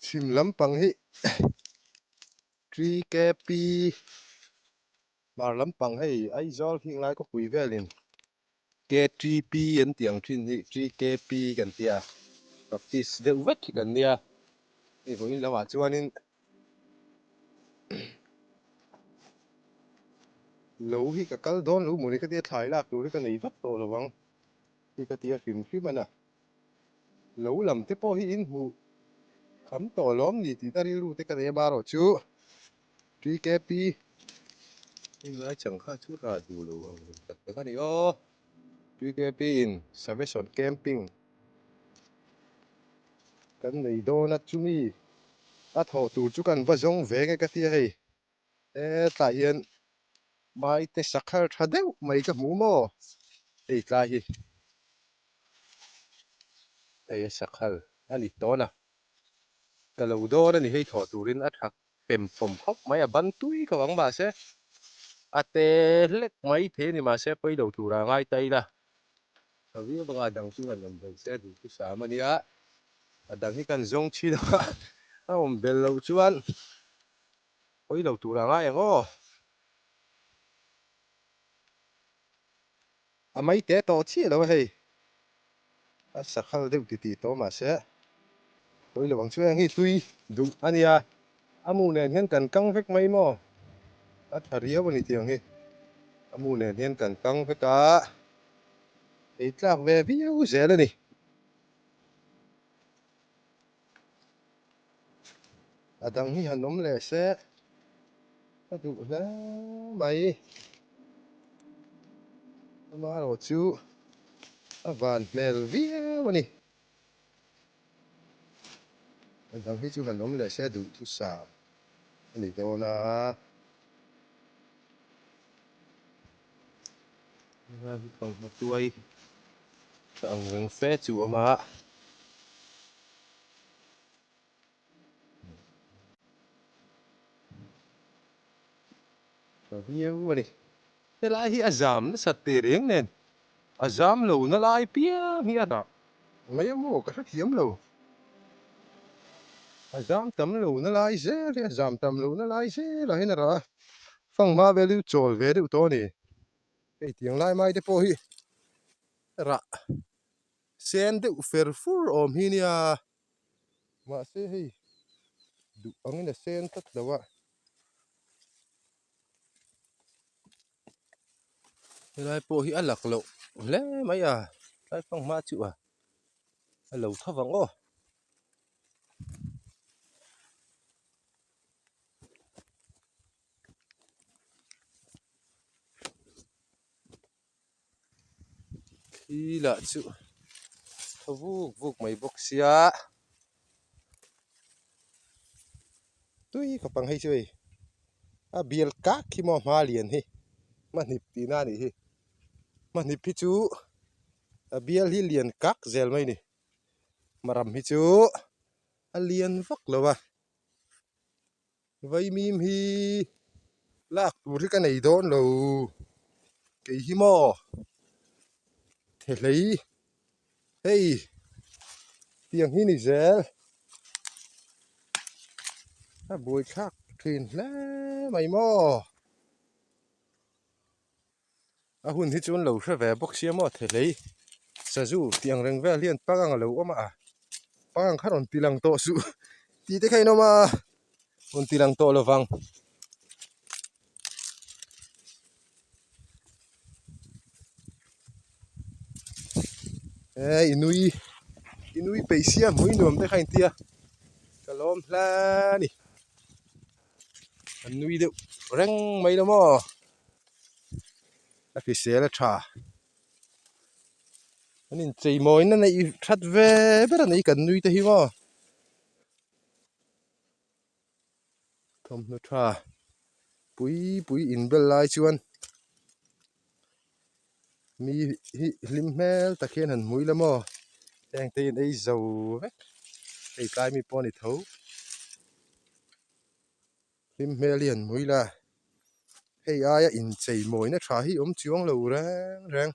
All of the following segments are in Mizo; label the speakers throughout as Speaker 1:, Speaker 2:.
Speaker 1: Chhim lampang hi TKP hmar lampang hei Aizawl hing lai khawpui velin KTP an tih ang thin hi TKP kan tia practice deuh vek hi kan nia hei vawiin lamah chuanin lo hi ka kal dawn lo mawni ka tia thlai lak tur hi ka nei vak tawh lo ang hi ka tia hrim hrim a na. Lo lam te pawh hi in hmuh kham tawh lawm ni tih na rilru te ka nei a marawh chu TKP englai chang kha chu rah duh lo ang reng tak tak a ni aw. TKP in Savesawn Camping kan nei dawn a chumi a thawh tur chu kan va zawng ve nge ka tia hei hetlai hian Maite sakhar tha deuh mai ka hmu maw hei tlai hi hei a sakhar a ni tawn a ka lo dawn a ni hei thawh turin a tha pem fawm khawp mai a ban tui khawp ang mahse a te hlek mai thei a ni mahse pawi lo tura ngai ta ila ka viau bawk a a dang chu han awm bel se a duh chu sam a nia a dang hi kan zawng thin a a awm bel loh chuan pawi lo tura ngai ang aw. A mai te tawh chiah lo a hei. A sakhal deuh ti tih tawh mahse pawi lo ang chu heng hi hlui duh a nia. A mu nen hian kan kang vek mai maw? A tha riau a ni tiang hi. A mu nen hian kan kang vek a, ei tlak ve viau zel a ni. A dang hi han awm leh se ka duh hle mai. Amaherawh chu a van hmel viau a ni. A dang hi chu han awm leh se duhthusam a ni dawn a. Thawmhnaw tuai tha ang reng fe chu a awm a. Tha viau a ni. Helai hi a zam nasat teh reng nen a zam lo na lai piang hi a dah mai a maw ka hrethiam lo. A zam tam lo na lai zel hi a zam tam lo na lai zel ah hian a rah a. Fanghma vel hi chawl ve deuh tawh a ni. Hei tiang lai mai te pawh hi rah sen deuh fer fur awm hi nia mahse hei duh angin a sen tlat lo a. Helai pawh hi a lak loh hle mai a tlai fanghma chu a a lo tho vang aw. Thli lah chu thaw vuk vuk mai bawk sia tui khawp ang hei chu hei a bial kak hi maw hma lian hi hmahnip tihna a nih hi hmahnip hi chu a bial hi lian kak zel mai a ni hmaram hi chu a lian vak lo a. Vaimim hi lak tur hi ka nei dawn lo kei hi maw thehlei hei tiang hi ni zel a buaithlak thin hle mai maw. A hun hi chu an lo hre ve bawk sia maw thehlei sazu tih ang reng vel hian pangang a lo awm a pangang kha rawn ti lang tawh suh tih te kha in awm a rawn ti lang tawh lovang. E i nui i nui peih sia hmui nuam te kha in tia ka lawm hle a ni an nui deuh reng mai lo maw. A hrisel a tha an inchei mawina neih that ve ber a ni kan nui te hi maw thawmhnaw tha pui pui inbel lai chuan mi hi hlim hmel tak hian han hmui la maw heng te hi an ei zo vek hei tlai mi pawh a ni tho. Hlim hmel hi an hmui la, hei aia inchei mawina tha hi awm chuang lo reng reng.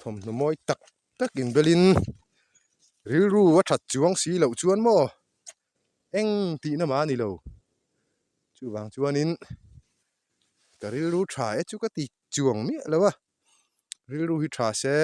Speaker 1: Thawmhnaw mawi tak tak inbelin. Rilru a that chuang si loh chuan maw eng tihna mah a ni lo. Chuvang chuanin ka rilru tha e chu ka ti chuang miah lo a, rilru hi tha se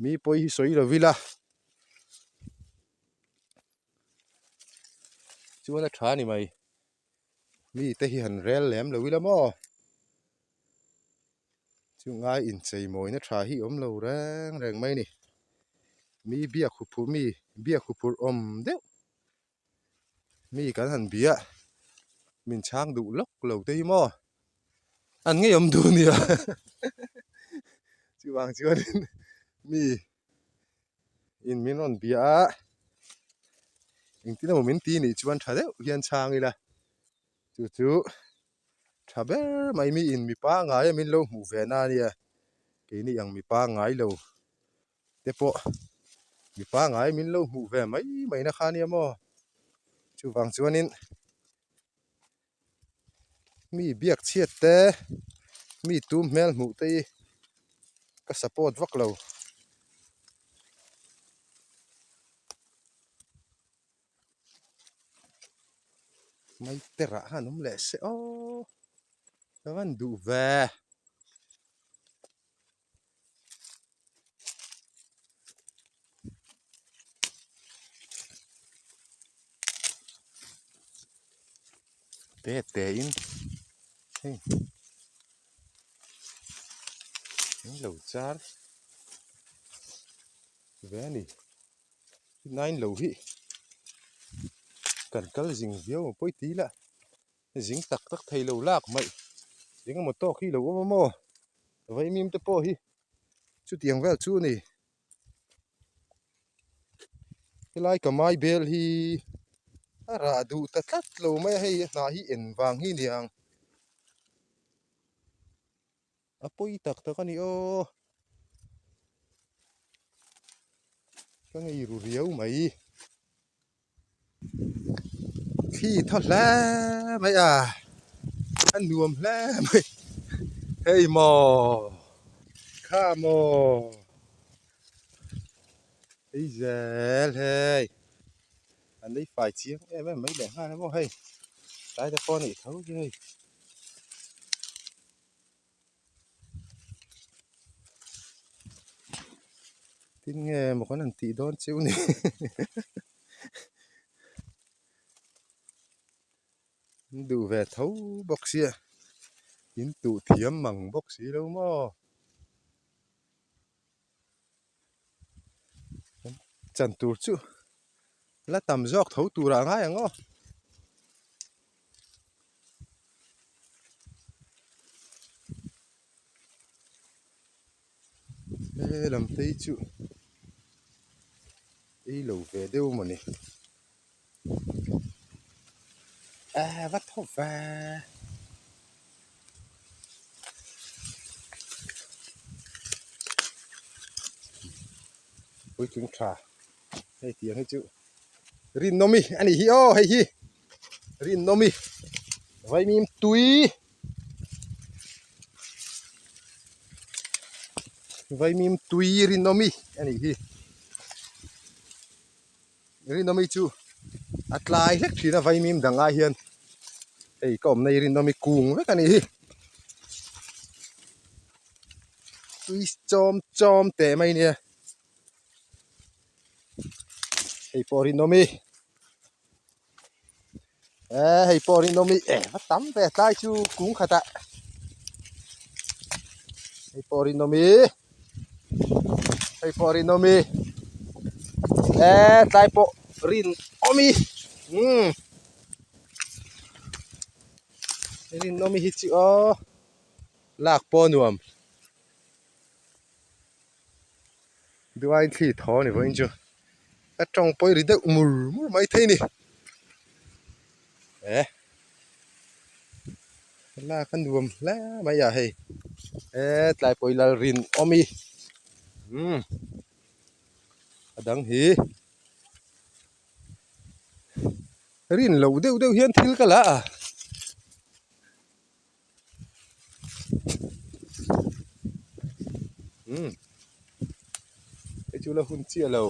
Speaker 1: mi pawi hi sawi lo ila chuan a tha a ni mai. Mite hi han rel lem lo ila maw? Chu ngai inchei mawina tha hi awm lo reng reng mai a ni. Mi biak huphurh mi biak huphurh awm deuh mi kan han bia min chhang duh lawk lo te hi maw an ngei awm duh nia chuvang chuanin mi in min rawn bia a engtin emaw min ti nih chuan tha deuh hian chhang ila chu chu tha ber mai mi in mipa ngai a min lo hmuh ve na ania keini ang mipa ngai lo te pawh mipa ngai min lo hmuh ve mai mai na kha ania maw chuvang chuanin mi biak chhiat te mi tum hmel hmuh te hi ka support vak lo. Mai terah khan awm leh se aw ka van duh ve. Te te in hei an lo char ve a ni. Nine lo hi kan kal zing viau ang pawi tih lah zing tak tak thei lo lak mai eng emaw tawk hi lo awm a maw vaimim te pawh hi chutiang vel chu a ni helai ka mai bel hi a rah duh ta tlat lo mai a hei a hnah hi en vang hi niang a pawi tak tak a ni aw. Ka ngei ru riau mai. Thli thaw hle mai a, a nuam hle mai. Hei maw, kha maw, hei zel hei, an lei fai chiang em em mai leh nghal a maw hei, tlai te pawh a nih tho hi hei. Tin nge maw kan han tih dawn chiu ni an duh ve tho bawk sia in tuh thiam mang bawk si lo maw chan tur chu la tam zawk tho turah a ngai ang aw. He lam phei chu ei lo ve deuh mawni ah va thaw va puitling tha hei tiang hi chu Rinnawmi a nih hi aw hei hi Rinnawmi vaimim tui vaimim tui Rinnawmi a nih hi Rinnawmi chu a tlai hlek thin a vaimim dang ai hian hei ka awmna hi Rinnawmi kung vek a nih hi tui chawm chawm teh mai nia. Hei pawh rinawm i eh hei pawh rinawm i eh va tam ve tlai chu kung khatah hei pawh rinawm i hei pawh rinawm i eh tlai pawh rinawm i umm rinawm i hi chu aw lak pawh a nuam. Duain thli thaw a ni vawiin chu a tawng pawi ri deuh mur mur mai thei a ni eh lak a nuam hle mai a hei eh tlai pawi lal rin awm i umm a dang hi rin loh deuh deuh hian thil ka la a. Umm hei chu la hun chiah lo.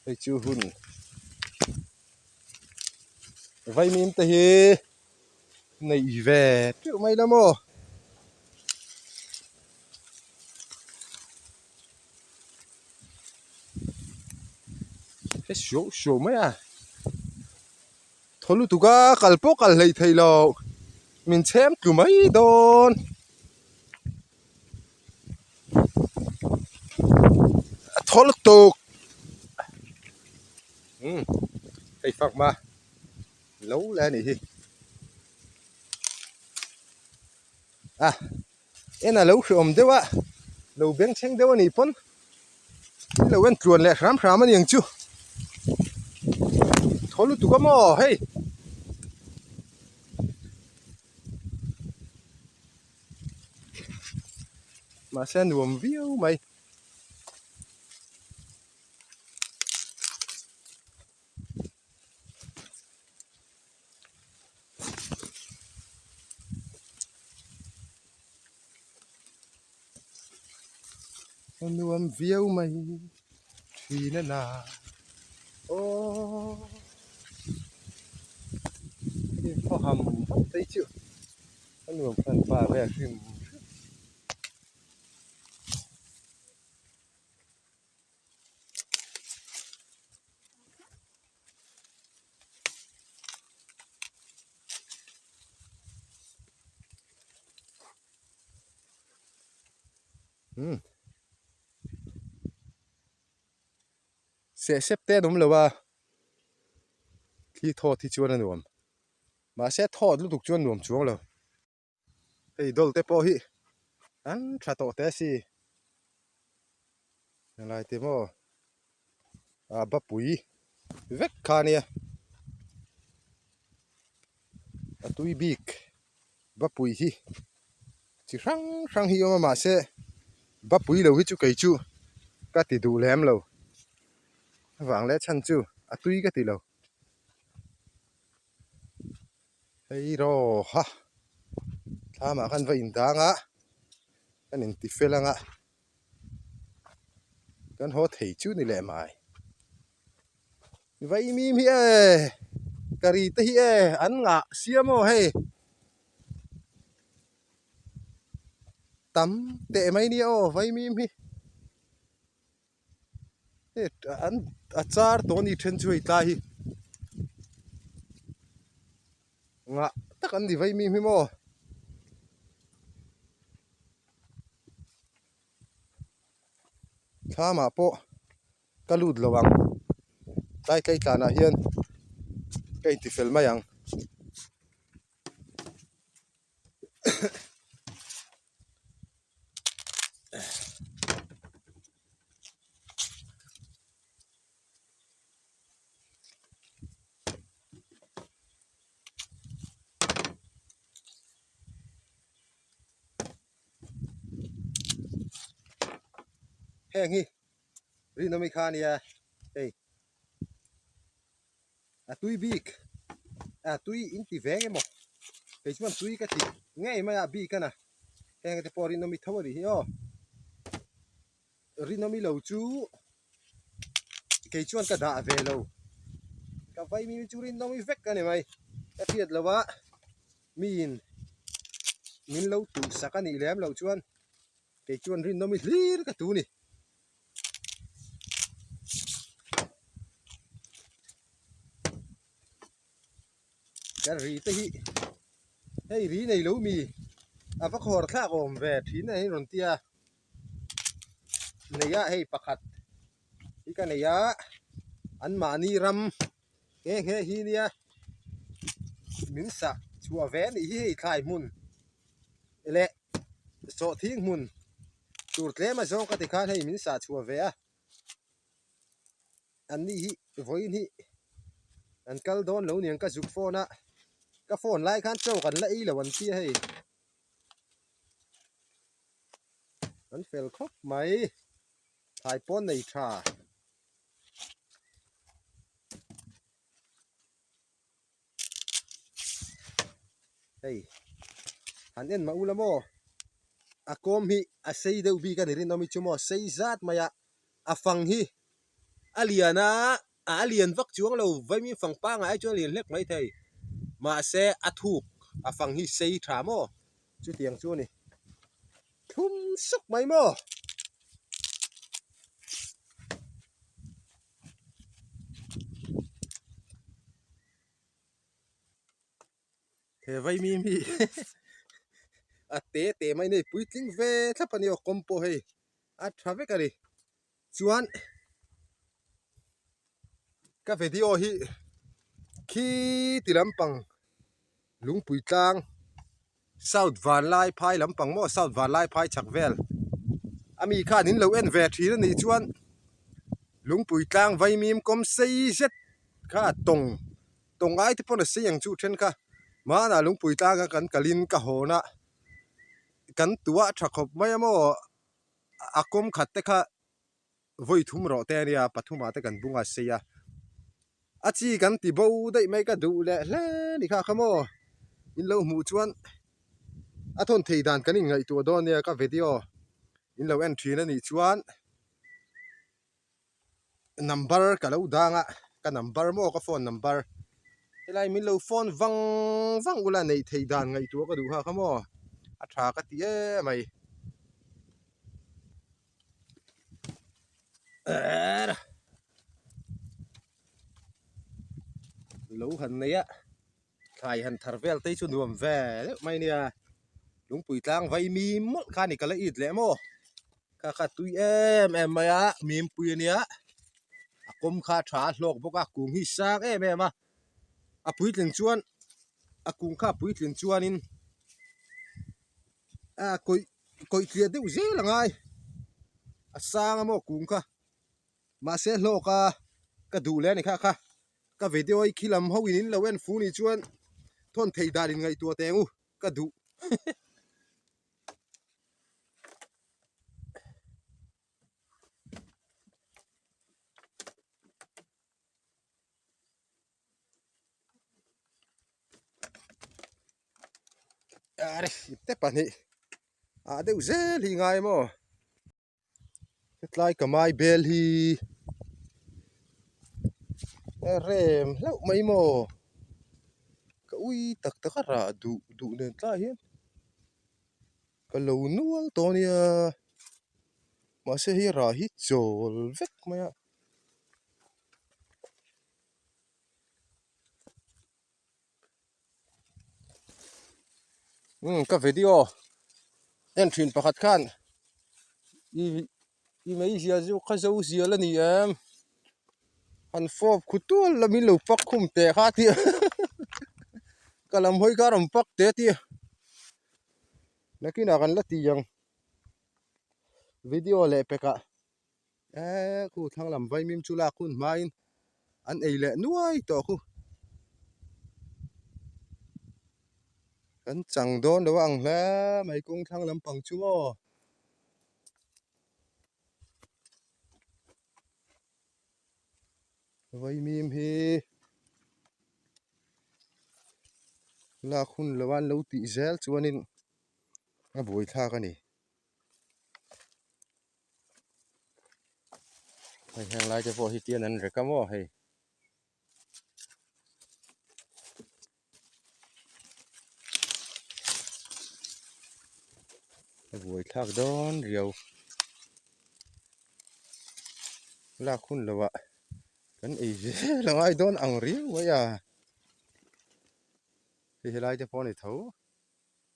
Speaker 1: Hei chu hun vaimim te hi neih ve teuh mai la maw. He suau suau mai a. Thaw lutuk a kal pawh kal hleih theih loh min chhem tlu mai dawn. A thaw lutuk umm hei fak ma lo le a nih hi a en a lo hreawm deuh a lo bengchheng deuh a nih pawn in lo en tluan leh hram hram a ni ang chu thaw lutuk a maw hei. Mahse a nuam viau mai. A nuam viau mai thin a na aw hei khaw ham vak phei chu a nuam hran pa vel hrim hrim. Umm seh sep te an awm lo a thli thawt hi chuan a nuam mahse thawt lutuk chuan nuam chuang lo. Hei dawl te pawh hi an tha tawh teh a si helai te maw ah bapui vek kha a nia a tui bik bapui hi chi hrang hrang hi a awm a mahse bapui lo hi chu kei chu ka ti duh lem lo avang leh chhan chu a tui ka ti lo. Hei rawha thlamah khan va indang a kan inti fel ang a kan haw thei chu ni leh mai vaimim hi e curry te hi e an ngah siam aw hei tam teh mai nia aw vaimim hi. Hei an a char tawh a ni then chu hei tlai hi ngah tak an ni vei mi hi maw thlamah pawh ka lut lo ang tlai tlai tlanah hian ka intifel mai ang. Heng hi rinawmi kha a nia hei. A tui bik a tui in ti veng emaw kei chuan tui ka ti ngei mai a bik a na heng te pawh rinawmi tho a nih hi aw rinawmi lo chu kei chuan ka dah ve lo ka vaimi chu rinawmi vek a ni mai ka hriat loh a miin min lo tuhsak a nih lem loh chuan kei chuan rinawmi hlir ka tu a ni. Ka ri te hi hei ri nei lo mi a va khawr thlak awm ve thin a hei rawn tia nei a hei pakhat hi ka nei a an mahni ram nghe nghe hi nia min sah chhuah ve a nih hi hei thlai hmun leh sawhthing hmun. Tur tlem a zawng ka ti khan hei min sah chhuah ve a, an ni hi vawiin hi an kal dawn lo niang ka zuk phone a, ka phone lai khan chaw kan la ei lo an tia hei, an fel khawp mai, thlai pawn nei tha. Hei han en mah ula maw a kawm hi a sei deuh bik a ni rinawm hi chu maw sei zat mai a a fang hi A lian a, a lian vak chuang lo vaimim fang pangai ai chuan a lian hlek mai thei. Mahse a thuk a fang hi sei tha maw? Chutiang chu a ni. Thlum suk mai maw? He vaimim hi a te te mai nei puitling ve thlap a ni aw kawm pawh hei a tha vek a ni chuan ka video hi khi ti lampang lungpui tlang south vanlai phai lampang maw south vanlai phai chhak vel a mi khan in lo en ve thin a nih chuan lungpui tlang vaimim kawm sei zet kha tawng Tawng ngai te pawn a sei ang chu then kha hmanah lungpui tlanga kan kalin ka hawn a, kan tuah tha khawp mai a maw a kawm khat te kha vawi thum rawh te a nia pathumah te kan bung a sei a, a chi kan ti bo daih mai ka duh leh hle ni kha kha maw in lo hmuh chuan a thawn thei dan kan inngaihtuah dawn nia ka video in lo en thin a nih chuan. Number ka lo dang a, ka number maw ka phone number helai min lo phone vang vang ula neih theih dan ngaihtuah ka duh kha kha maw a tha ka ti em mai. Lo han nei a. Thlai han thar vel te hi chu nuam ve deuh mai nia lungpui tlang vai mim mawlh kha a ni ka la it leh maw kha kha tui em em mai a mimpui ania a kawm kha a tha a hlawk bawk a kung hi sang em em a a puitling chuan a kung kha a puitling chuanin a kawih kawih tliah deuh zel a ngai a sang a maw kung kha mahse hlawk a ka duh leh a ni kha kha. Ka video hi khi lam ho in in lo en fu ni chuan thawn thei dan in ngaihtuah teh ang u ka duh. Are ipte pahnih ah deuh zel hi ngai maw. Hetlai ka mai bel hi a rem hlauh mai maw ka ui tak tak a rah duh duh nen tlai hian ka lo nual tawh a nia mahse hei rah hi chawl vek mai a. Umm ka video en thin pakhat khan i i meizia chu kha zo zial a ni em han fawp khu tual la min lo pak khum teh kha tia ka lam hawi kha a rawn pak teh tia nakinah kan la ti ang video leh pekah. Eee khu thlang lam vaimim chu lak hun hmain an ei leh nuai tawh khu. Kan chang dawn lo ang hle mai kawng thlang lampang chu maw. Vaimim hi lak hun lo an lo tih zel chuanin a buaithlak a ni. Hei heng lai te pawh hi tian an rek a maw hei. A buai thlak dawn riau. Lak hun lo ah kan ei zel a ngai dawn ang riau mai a. Hei helai te pawh a ni tho.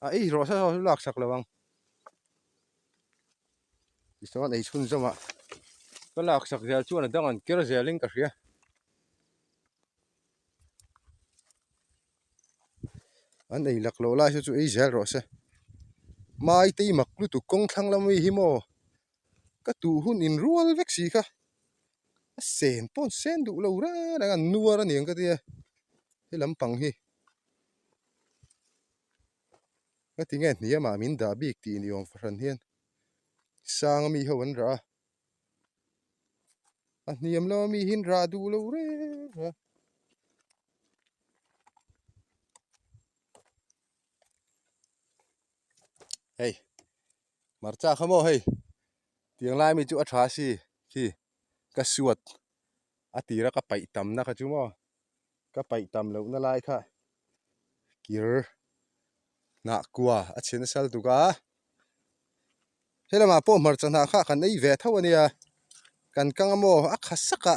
Speaker 1: A ei rawh sa saw chu lak sak lo ang. Tichuan ei chhunzawm ah ka lak sak zel chuan a dang an ker zel in ka hria. An ei lak loh lai saw chu ei zel rawh se. Mai te i mak lutuk kawng thlang lam ami hi maw ka tuh hun in rual vek si kha a sen pawh an sen duh lo reng reng a an nuar a niang ka tia he lampang hi. Ka ti nge hniamah min dah bik tih ni awm fahran hian sang ami ho an rah a, a hniam lama mi hi an rah duh lo reng a. Hei hmarcha kha maw hei tiang lai mi chu a tha si khi ka suat. A tira ka paih tamna kha chu maw ka paih tam lohna lai kha kir hnah kua a chhe nasa lutuk a helamah pawh hmarcha hnah kha kan ei ve tho a nia kan kang a maw a kha sak a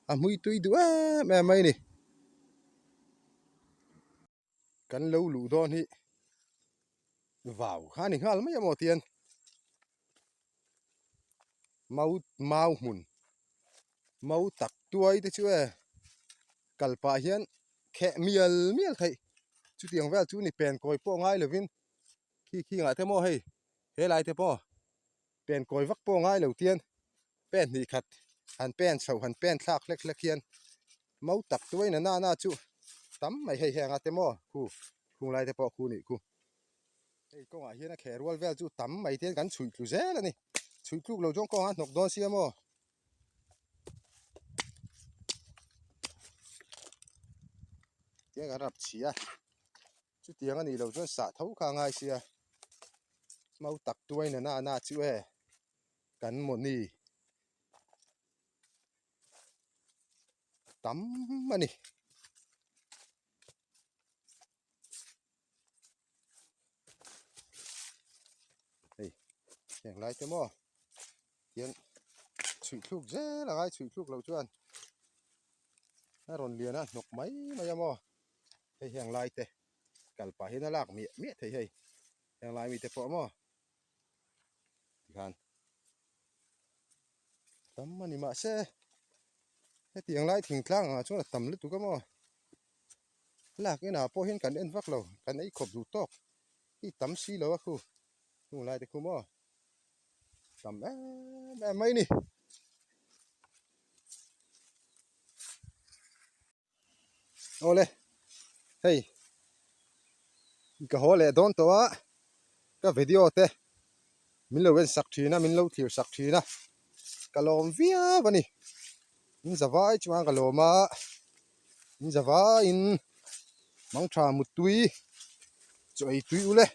Speaker 1: a hmui tui duh em em mai a ni kan lo luh dawn hi vau kha a ni nghal mai amaw tian mau mau hmun mau tak tuai te chu e kal pah hian kheh mial mial theih chutiang vel chu ni pen kawi pawh ngai lovin khi khi ngah te maw hei helai te pawh pen kawi vak pawh ngai lo tian pen hnih khat han pen chhoh han pen thlak hlek hlek hian mau tak tuai na na na chu tam mai hei heng a te maw khu khung lai te pawh khu nih khu. Hei kawngah hian a kheh rual vel chu tam mai te hian kan chhuih tlu zel a ni. Chhuih tluk lo chuan kawngah a hnawk dawn sia maw? Tiang kan rap chhi a, chutiang a nih loh chuan sah tho kha a ngai sia. Mau tak tuai na na na chu e kan mawni tam a ni. Hei heng lai te maw hian chhuih thluk zel a ngai chhuih thluk loh chuan a rawn lian a hnawk mai mai a maw hei heng lai te kal pah hian a lak miah miah thei hei heng lai mite pawh maw tikhan tam a ni mahse hetiang lai thingtlang angah chuan a tam lutuk a maw. Lak inah pawh hian kan en vak lo, kan ei khawp duh tawk hi tam si lo a khu, hung lai te khu maw tam em em mai ni. Awle hei ka haw leh dawn tawh a ka video te min lo en sak thin a min lo thlir sak thin a ka lawm viau a ni. In zavai chuan ka lawm a, in zavaiin mangtha muttui chaw ei tui ule.